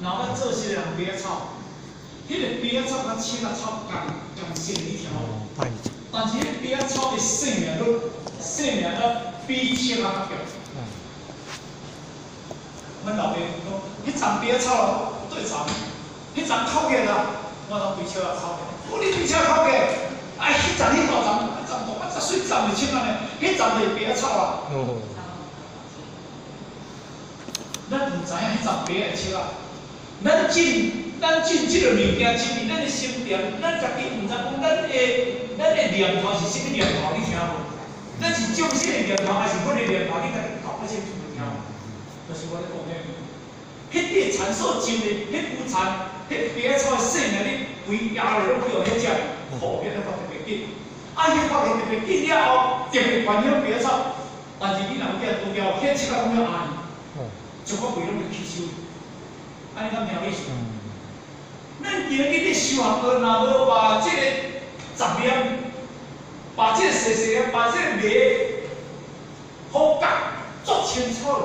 若捌做事的人白仔草，彼个白仔草佮青仔草仝仝色一条，但是彼白仔草的生命力，生命力比青仔較強。阮老爸講，彼叢白仔草對叢，彼叢哭起啦，我攏對笑仔哭起。我你對笑哭起，啊，彼叢彼大叢，彼叢大，啊，遮媠叢就青仔呢，彼叢就是白仔草啊。咱毋知影彼叢白的笑啊，咱進這个物件進去咱的心田，咱家己毋知講咱的念頭是啥物念頭，你聽無？咱是眾生的念頭，還是佛的念頭？你家己搞不清楚，聽無？就是我咧講的，彼塊田所種的，彼株田，彼白仔草的生命力，規壓落攏去予彼隻，吼，彼個發特別緊。啊，彼發特別緊了後，特別關曉白仔草，但是你若有見拄著，彼七仔攏了壓去，一個月攏會吸收。按呢敢聽有意思？咱今日咧修學，若無把這個雜念，把這個細細把這個迷好覺做清楚了。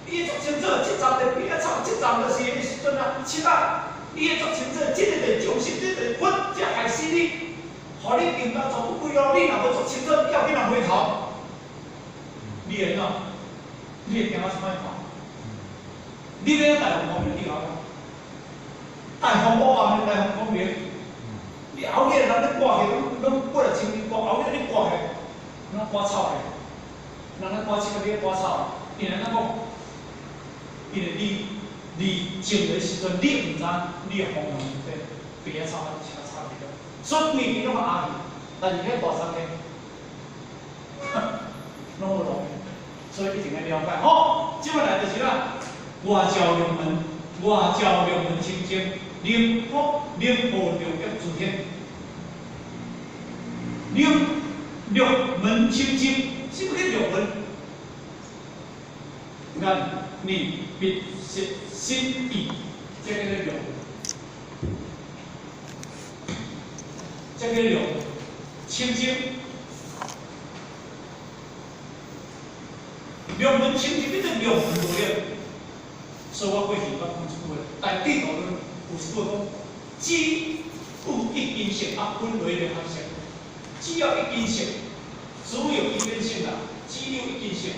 伊做清楚，這層就白仔草，這層就是彼時陣啊，七仔，伊會做清楚，這個就是眾生，這個就是佛，才害死你，予你傾家全部歸咯。你若無做清楚，要緊若回頭，你會怎？你會驚到啥物看？你欲大放光明，你曉無？大放光明，大放光明，你後日人咧掛起，攏攏過來清明掛，後日你掛起，攏掛草咧，人咧掛七個，你咧掛草，因為按怎講？因為你種的時陣，你毋知你的方向是對，白仔草還是青草對，所以規邊攏壓去，但是彼大三個，攏無路，所以一定愛了解吼。這擺來就是啦，外照六門，外照六門清淨，寧破寧破六業自顯，六六門清淨，什麼叫六門？眼、耳、鼻、舌、身、意，這叫做六門。這叫六清淨。六門清淨，變做六門無了。所以我過去捌講一句話，大智度論有一句講：只有一根性，啊，分為六合色。只要一根性，只有一根性啦，只有一根性。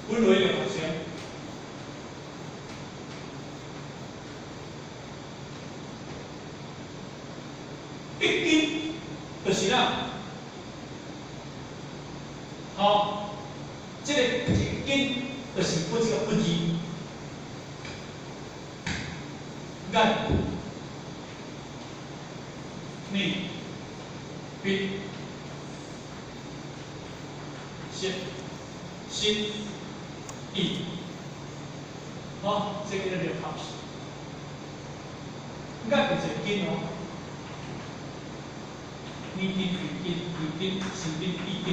分為六合色。一根就是啦，好，這個一根就是不這個不字，眼、耳、鼻、舌、身、意，好，這個叫六合色。眼就是根哦。耳根、鼻根、鼻根、身根、意根，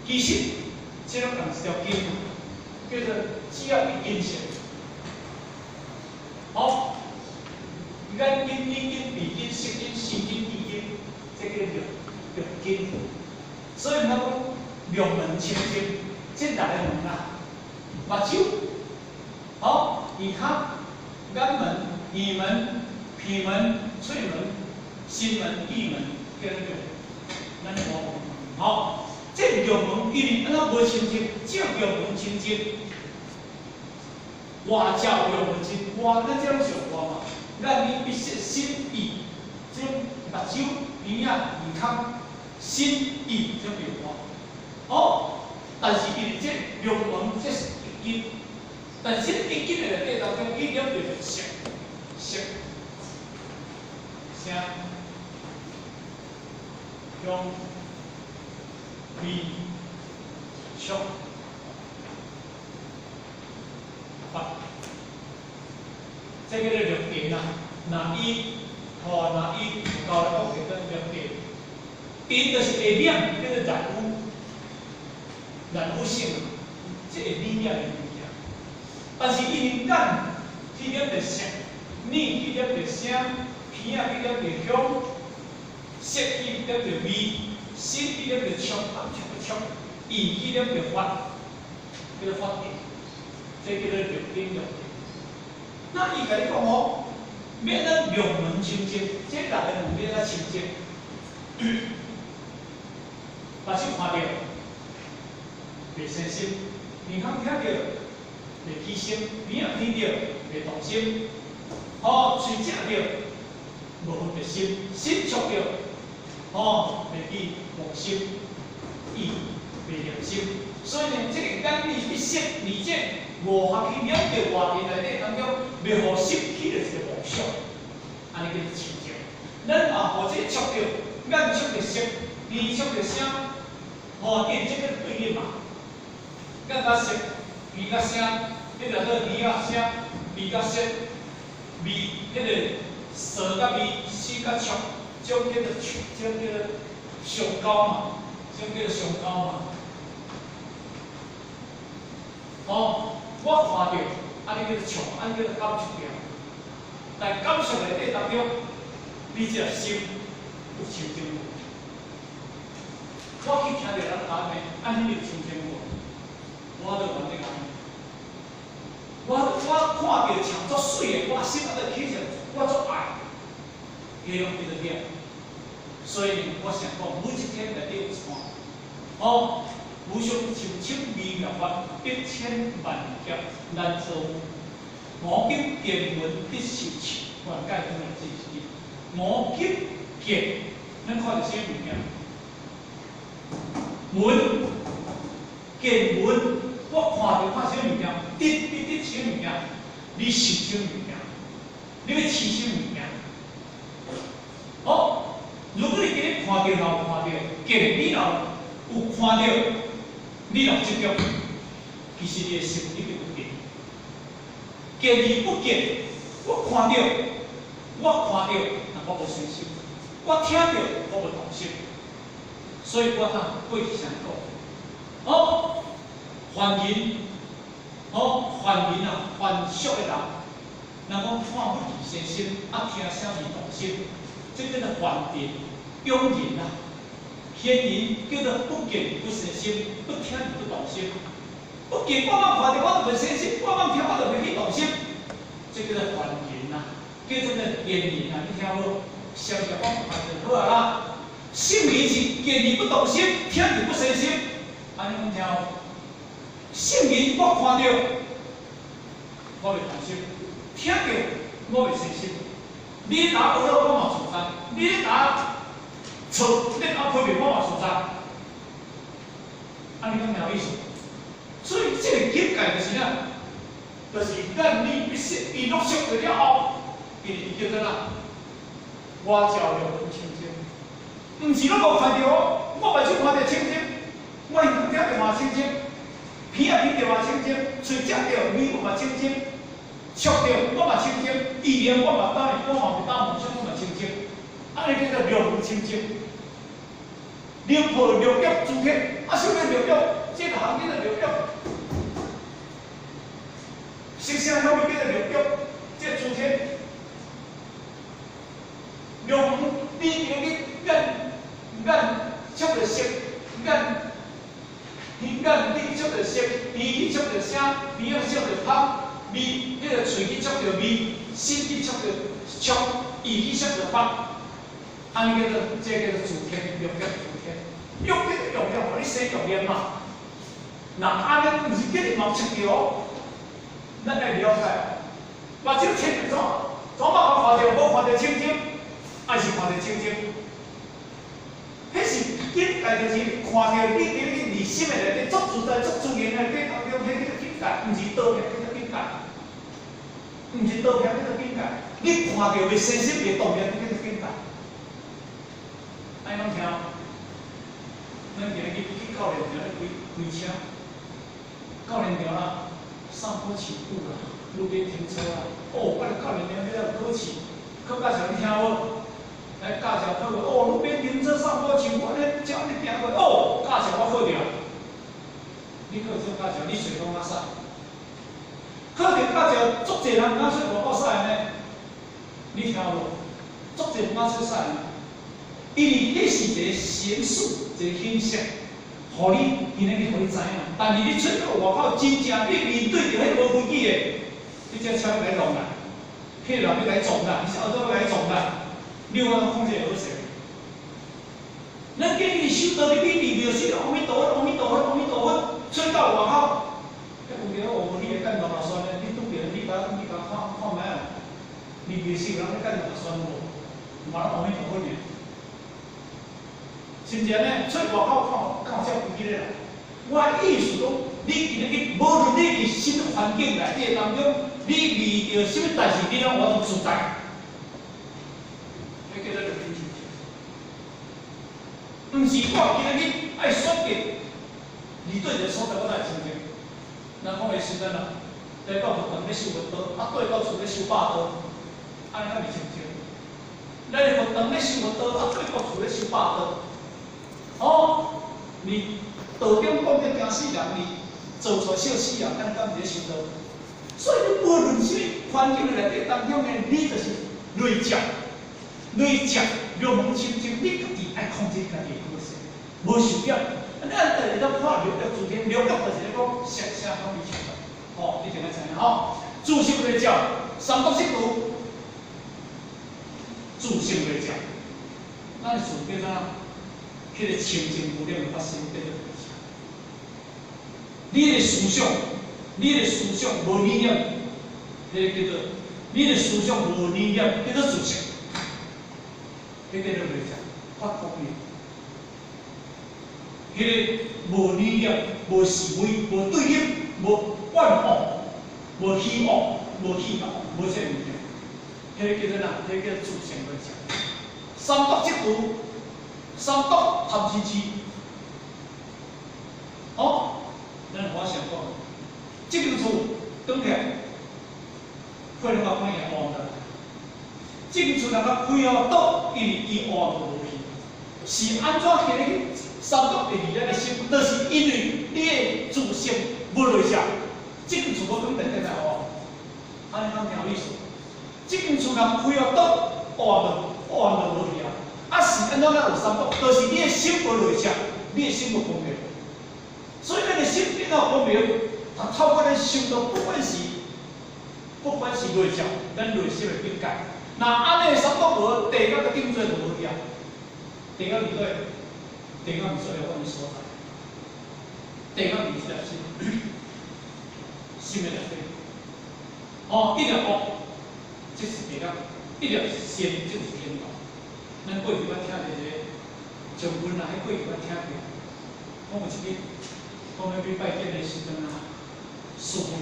其實這攏仝一條根，叫做只要一根性。好，眼根、耳根、鼻根、舌根、身根、意根，這叫六六根。所以我講六門清淨，這六個門啊，目睭，好，耳孔、眼門、耳門、鼻門、喙門、心門、意門。叫做咱五門，吼，這六門因為按怎無清淨？這六門清淨，外照六門清，外咱這攏上外嘛。眼耳鼻舌身意，這目睭、鼻仔、耳孔、身意，這六外。哦，但是因為這六門這是一根，但是這一根的內底當中，伊念著色、色、聲、香、味、觸、法，這叫做六塵啊。若以吼，若以佛教來講，叫做六塵。塵就是會染，叫做染污，染污性，這會染的物件。但是因為眼去染著色，耳去染著聲，鼻仔去染著香。舌去染著味，身去染著觸，啊觸觸，意去念著法，叫做法定，這叫做六根六定。那伊共你講哦，欲咱六門清淨，這六个門欲咱清淨。目睭看著，袂生心；耳孔聽著，袂起心；鼻仔聞著，袂動心；吼，喙食著，無分別心；身觸著，吼，袂起妄心，意袂念心。所以呢，這个眼耳鼻舌二者五合去染著外境內底當中，袂予心起著一个妄想，按呢叫做清淨。咱也予這个觸著，眼觸著色，耳觸著聲，吼，因這個對應嘛。眼佮色，耳佮聲，彼個好耳佮聲，鼻佮色，味，彼个舌佮味，身佮觸，這種叫做觸，這種叫做相交嘛，這種叫做相交嘛。吼，我看著，按呢叫做觸，按呢叫做感受著。但感受內底當中，你這個心有清淨無？我去聽著人講呢，按呢有清淨無？我就問你講，我看著牆足媠的，我心啊就起一個，我足愛，彼攏叫做業。所以我想講，每一天內底有一段，吼，無上甚深微妙法，百千萬劫難遭遇。我今見聞得受持，願解脫來這是我今見，咱看著啥物件？聞見聞，我看著看啥物件？得你得啥物件？你受啥物件？你欲持啥物件？哦，如果你今日看著若有看著，見你若有看著，你若執著，其實你的心一定不見。見而不見，我看著，我看著，但我無生心；我聽著，我無動心。所以我通過去啥講？哦，凡人，哦，凡人啊，凡俗的人，人講看物而生心，啊聽聲而動心，這叫做凡人、庸人啊。賢人叫做不見不生心，不聽而不動心。不見我茫看著，我就袂生心；我茫聽，我就袂去動心。這叫做凡人啊，叫做咩賢人啊？你聽無？常常講凡就好啊啦。聖人是見而不動心，聽而不生心。按呢講聽無？聖人我看著，我袂動心；聽著，我袂生心。你共我學我嘛自在，你共我錯，你共我批評我嘛自在。按呢講聽有意思？所以這個境界就是啥？就是眼耳鼻舌意攏識著了後，伊叫做啥？我照六門清淨，毋是攏無看著哦，我目睭看著清淨，我耳聽著嘛清淨，鼻仔聞著嘛清淨，喙食著味嘛清淨，觸著我嘛清淨，意念我嘛打，我嘛袂打妄想，我嘛清淨，按呢叫做六門清淨。六破六欲諸天，啊，啥物六欲？這個行叫做六欲。色聲香味叫做六欲，這諸天。六門，你今日眼眼觸著色，眼耳眼去觸著色，耳去觸著聲，鼻仔嗅著香味，彼個喙去觸著味，身去觸著觸，意去觸著法，按呢叫做，這叫做諸天，六欲諸天。欲叫做欲念，予你生欲念嘛。若按呢，毋是叫你嘛觸著哦，咱愛了解。目睭清怎怎嘛看著，無看著清淨，還是看著清淨？彼是境界，就是看著你佇你內心的內底，足自在、足自然的內底當中，彼叫做境界，毋是刀片叫做境界，毋是刀片叫做境界。你看著袂生心、袂動念，叫做境界。按呢攏聽？咱今日去教練場咧開開車，教練場啦，三坡起步啦，路邊停車啦。哦，我咧教練場彼個考試，考駕照你聽無？來駕照考過，哦，路邊停車三坡起步，按呢照按呢行過，哦，駕照我考著。你考這駕照，你揣講較使？考著駕照，足濟人毋敢出外口駛呢。你聽無？足濟毋敢出駛呢。因為彼是一個形式，一個形式，予你今仔日予你知影。但是你出到外口，真正你面對著彼個無規矩的，你這車欲共你弄啦，彼個人欲共你撞啦，你後頭欲共你撞啦，你有法度控制好勢？咱今日修道，你面對是阿彌陀佛，阿彌陀佛，阿彌陀佛，出到外口，彼有著烏你會干落山的，你拄著你共看看覓啊？你袂識人咧干落山無？嘛阿彌陀佛爾。是毋是按呢？出外口看，敢有這規矩咧啦？我意思講，你今仔日無論你佇啥物環境內底當中，你遇著啥物代誌，你攏有法度自在。彼叫做六根清淨。毋是我今仔日愛選擇，你對一个所在我才會清淨。咱講的時陣啊，來到佛堂咧修佛道，啊對到厝咧修霸道，按呢敢袂清淨？來佛堂咧修佛道，啊對到厝咧修霸道。哦，你道長講得驚死人，你做出笑死人，按呢敢毋是咧修道？所以你無論啥物環境內底當中呢，你就是內照，內照六門清淨，你家己愛控制家己的個性，無受染。啊，咱就是咧看六欲諸天，六欲就是咧講色聲香味觸法，吼，一定愛知影吼。自性內照，三毒悉除，自性內照，咱是叫做彼个清淨無染的發生叫做內照。你的思想，你的思想無染染，彼个叫做你的思想無染染，叫做自性，彼叫做內照，發光明。彼个無染染、無是非、無對立、無怨惡、無喜惡、無喜惡、無這个物件，彼个叫做哪？彼个叫做自性內照。三毒悉除，三毒貪嗔痴。哦，咱我想講，這間厝轉起來，火攏共關起來，黑暗。這間厝若較開哦，毒，因為伊黑暗就無去。是按怎今日三毒會佇咱的心？就是因為你的自性無內照，這間厝無轉電電來黑暗，按呢敢聽有意思？這間厝若開哦，毒，黑暗就黑暗就無去啊。啊是按怎咱有三毒？就是你的心無內照，你的心無光明。所以咱的心變到光明，啊，透過咱修道，不管是內照，咱內心的境界。若按呢三毒無，地獄個頂做就無去啊。地獄佇佗？地獄毋是阮的所在。地獄佇這粒心，心的內底。哦，一粒惡，這是地獄；一粒善，這是天堂。咱過去捌聽著一个將軍啊，彼過去捌聽著，講有一日，講欲去拜見的時陣啊，師父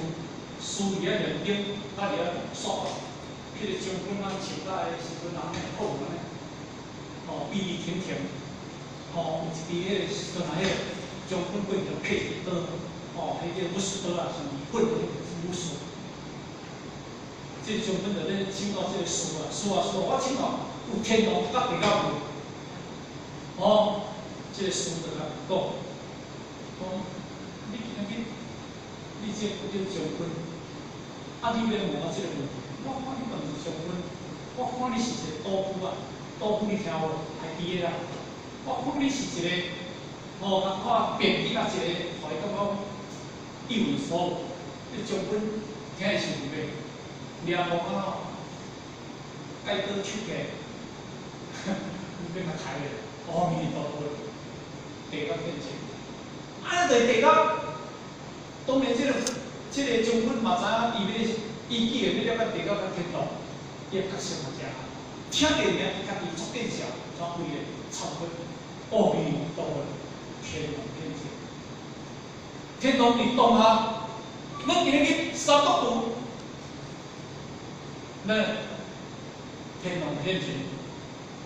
師佇遐念經，啊佇遐煞，彼个將軍啊，穿甲的時陣啊，按呢好按呢，吼，筆筆挺挺，吼，有一支彼个時陣啊，彼个將軍過去就揢一个刀，吼，彼个武士刀啊，像日本的彼个武士。這個將軍就咧請教這個師啊，師啊師啊，我請教有天堂佮地獄無？哦，這個師就共講，講你今仔日你這個叫將軍，啊你欲問我這個問題，我看你嘛毋是將軍，我看你是一個賭夫啊，賭夫你聽無？還記得啦？我看你是一個，吼，共看便宜啊一個，予伊感覺一無所有。這將軍聽會想袂？掠無看到，蓋刀手起，欲共刣咧，阿彌陀佛，地獄現前。按呢就是地獄。當然，這個將軍嘛知影，伊欲伊既然欲了解地獄佮天堂，伊的角色嘛誠聽著爾，伊家己足見笑，怎規个懺悔，阿彌陀佛，天堂現前。天堂佇當下，咱今日去三毒除，那天堂現前，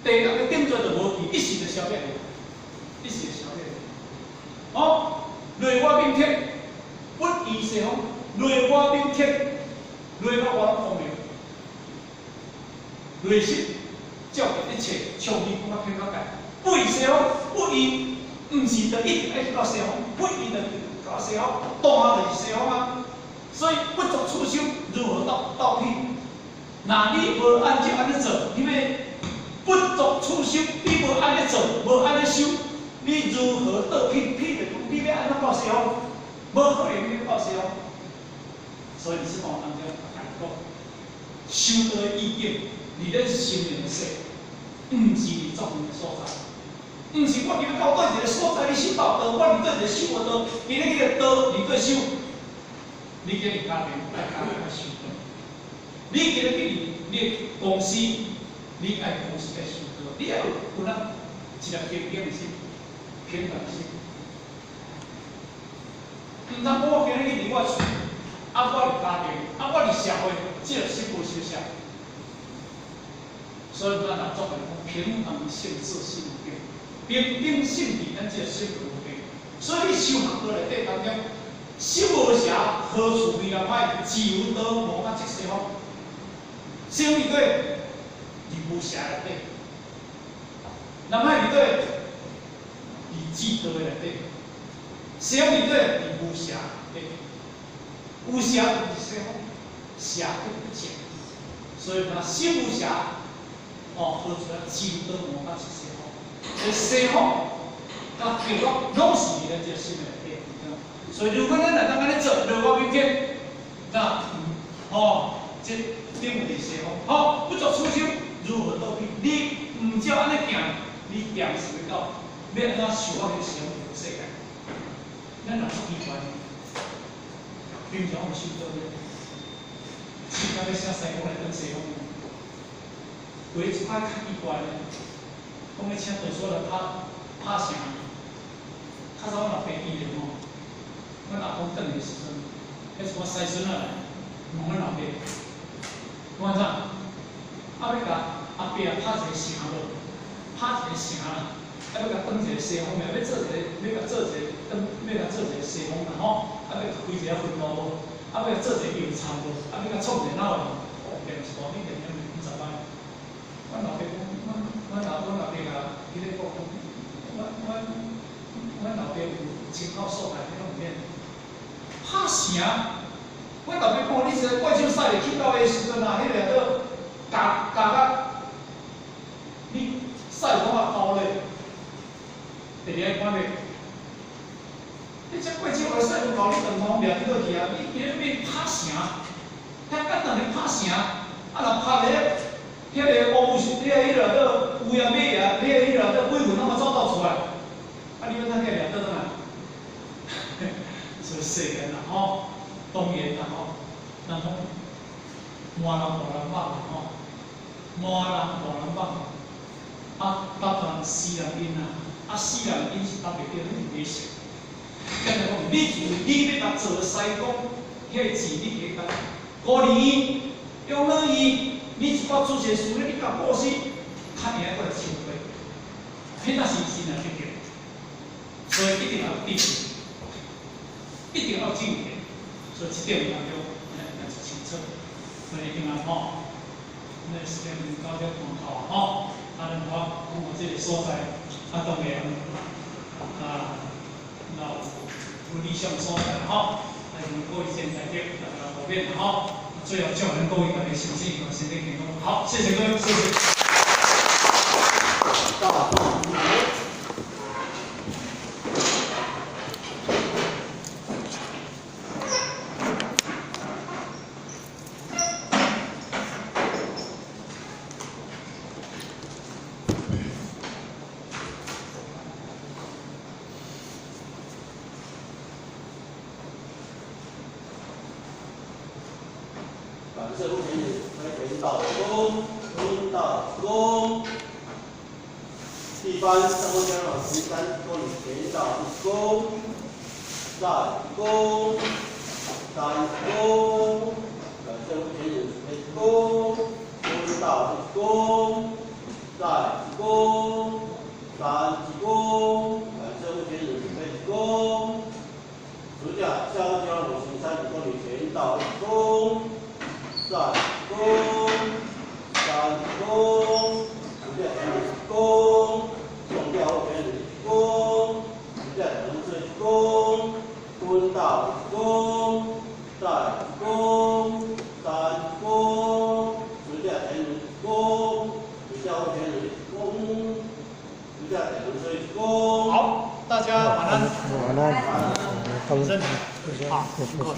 地獄的頂罪就無去，一時就消滅了，一時就消滅了。哦，內外明徹，不異西方，內外明徹，內外我攏光明，內心照見一切，長期講到天國界，不異西方，不異，毋是就一定愛去到西方，不異就到西方，當下就是西方啊。所以不作處修，如何到彼？若你無按照按呢做，你欲不作處修，你無按呢做，無按呢修，你如何到彼？彼就講按怎到西方？無可能你到西方。所以你這段當中，甲你講，修道的意境，佇咱心靈的世界，毋是佇作用的所在。毋是我今日到佗一个所在，你修到道，我佇佗一个修無道，今日彼個道佇佗修，你今日家庭愛家庭愛修道，你今日去你的公司，你愛公司愛修道，你愛有有那一個平等的心，平等的心。毋通講我今日去佇我厝，啊我佇家庭，啊我佇社會，這個心無相像。所以咱若做來講，平等性自性無變，平等性佇咱這個心無變。所以你修學道內底當中，心無邪，何處離人海？自有道，無法即西方。西方佇佗？佇無邪內底。南海佇佗？佇智道的內底。西方佇佗？佇無邪內底。有邪就是西方，邪不不正。所以講心無邪，哦，何處啊？自有道，無法即西方。所以西方佮極樂攏是佇咱這個心內底。所以如果咱來當按呢做，如我明天，那吼，這定有佇西方。好，不作此修，如何道彼？你毋照按呢行，你定是欲到，欲按怎受我彼個西方世界？咱若足奇怪，平常有修道咧，試甲欲請師公來轉西方，有一擺較奇怪咧，講欲請道士來拍拍城。較早阮老爸記得吼，阮阿公轉來的時陣，彼一寡師孫仔來問阮老爸，講按怎？啊，欲共阿伯啊拍一个城無？拍一个城啦，啊，欲共轉一个西方廟，欲做一个，欲共做一个轉，欲共做一个西方啦吼，啊，欲開一个分路無？啊，欲共做一個油廠無？啊，欲共創一個哪有？哦，念一大筆念念50擺。阮老爸講，阮老爸共彼个講，阮老爸有親口所在，彼攏毋免。拍城，阮老爸講，你這個怪獸賽去到的時陣啊，彼個叫咬咬甲，你賽講啊高咧，特別愛看袂？你這怪獸來賽講高，你長頭掠倒去啊！你今日欲拍城，遐簡單的拍城，啊若拍咧，彼個烏是，彼個叫烏鸦馬啊，彼個叫鬼魂攏嘛走到出來，啊你欲怎去掠倒轉來？所以世間啦吼，當然啦吼，人講滿人無人放吼，滿人無人放，啊搭人死人因啊，啊死人因是搭袂著，你是迷信。简單講，你自你欲共做師公，彼個錢你加共孤兒院、養老院，你一寡慈善事業，你共布施，較會使閣來收回，彼才是真正得救。所以一定要有智慧，一定要有智慧。所以這點當中，咱要清楚。所以一定要吼，咱時間到這半頭吼，啊，咱我講到這個所在，啊，當然啊。那有理想所在吼，啊，希望各位先大德大家普遍吼，最後祝願各位家己身體身體健康。好，謝謝各位，謝謝。感謝父親，開田道公，坤道公。一般上方家長十三公里田道一公，再公，三公。感謝父親，開公，坤道一公，再公，三公。感謝父親，開公。暑假下方家長13公里田道一公。再公，三公，暑假一公，送调后天一公，暑假两岁公，坤道一公，再公，三公，暑假一公，暑假后天一公，暑假两岁公。好。大家晚安。晚安。好，辛苦。